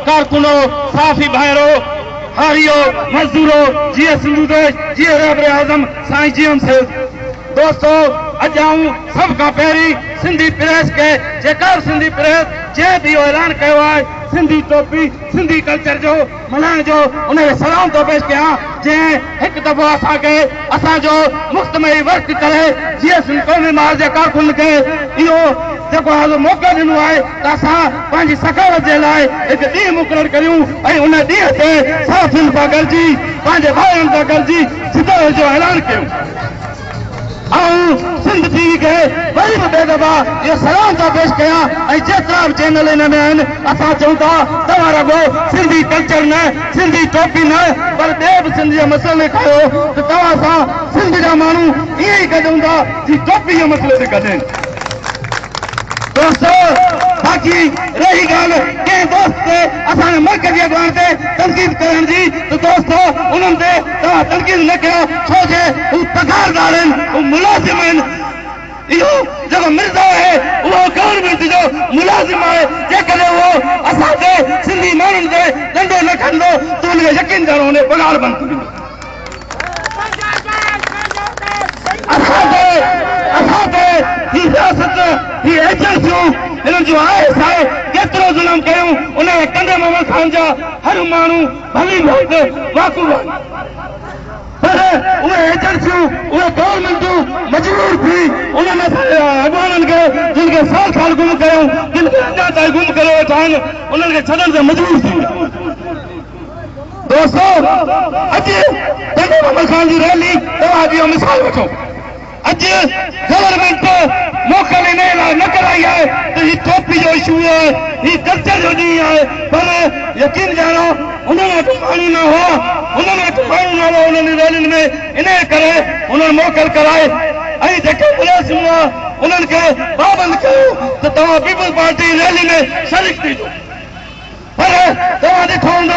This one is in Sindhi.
ڪارڪنو، صحافي ڀائرو، هاريو، مزدورو، جيئي سنڌو ديش، جيئي رهبر اعظم سائين جي ايم سيد. دوستو اڄ آئون سڀ کان پهرين سنڌي پريس کي جيڪا به سنڌي پريس جنهن به اهو اعلان ڪيو آهي سنڌي ٽوپي سنڌي ڪلچر جو ملهائڻ جو ان کي سلام ٿو پيش ڪيان جنهن هڪ دفعو اسان کي اسان جو مفت ۾ ئي ورڪ ڪري جيئي سنڌ قومي محاذ جي ڪارڪنن کي اهو جيڪو آهي سو موقعو ڏنو آهي ته اسان پنهنجي ثقافت جي لاء هڪ ڏينهن مقرر ڪريون ۽ ان ڏينهن تي صحافين سان گڏجي پنهنجي ڀائرن سان گڏجي جدوجهد جو اعلان ڪيون. آئون سنڌ ٽي وي کي وري به ٻئي دفعا اهو سلام ٿو پيش ڪيان ۽ جيترا به چينل ان ۾ آهن اسان چئون ٿا توهان رڳو سنڌي ڪلچر نه سنڌي ٽوپي نه پر ٻئي به سنڌ جي مسئلن ڏيکاريو ته توهان سان سنڌ جا ماڻهو ائين ئي گڏ هوندا جيئن ٽوپي جي مسئلي تي گڏ آهن. دوستو باقي رهي ڳالهه ڪنهن دوست تي اسان جي مرڪزي اڳواڻ تي تنقيد ڪرڻ جي ته دوستو انهن تي توهان تنقيد نه ڪيو ڇو جي هو پگهاردار آهن هو ملازم آهن اهو جيڪو مرزا آهي اهو گورنمينٽ جو ملازم آهي جيڪڏهن اهو اسان تي سنڌي ماڻهن تي ڏنڊو نه کڻندو ته ان کي يقين ڄاڻو ان جي پگهار بند ٿي ويندي. اسان تي اسان تي هي رياست هي ايجنسيون هنن جون I S I ڪيترو ظلم ڪيون ان کي ٽنڊي محمد خان جا هر ماڻهو ڀلي ڀت واقف آهن پر اهي ايجنسيون اهي گورنمينٽون مجبور ٿي انهن اسان جي اڳواڻن کي جن کي سال سال گم ڪيون جن کي اڃا تائين گم ڪريو ويٺا آهن انهن کي ڇڏڻ تي مجبور ٿي ويا. دوستو اڄ ٽنڊو محمد خان جي ريلي توهان به اهو مثال وٺو اڄ گورنمينٽ موڪل انهي لاء نه ڪرائي آهي ته هي ٽوپي جو اشو آهي هي ڪلچر جو ڏينهن آهي پر يقين ڄاڻو انهن وٽ ماڻهو نه هئا انهن وٽ ماڻهو نه هئا انهن ريلين ۾ انهي ڪري انهن موڪل ڪرائي ۽ جيڪي ملازم هئا انهن کي پابند ڪيو ته توهان پيپلز پارٽي ريلي ۾ شريڪ ٿيجو. پر توهان ڏٺو هوندو.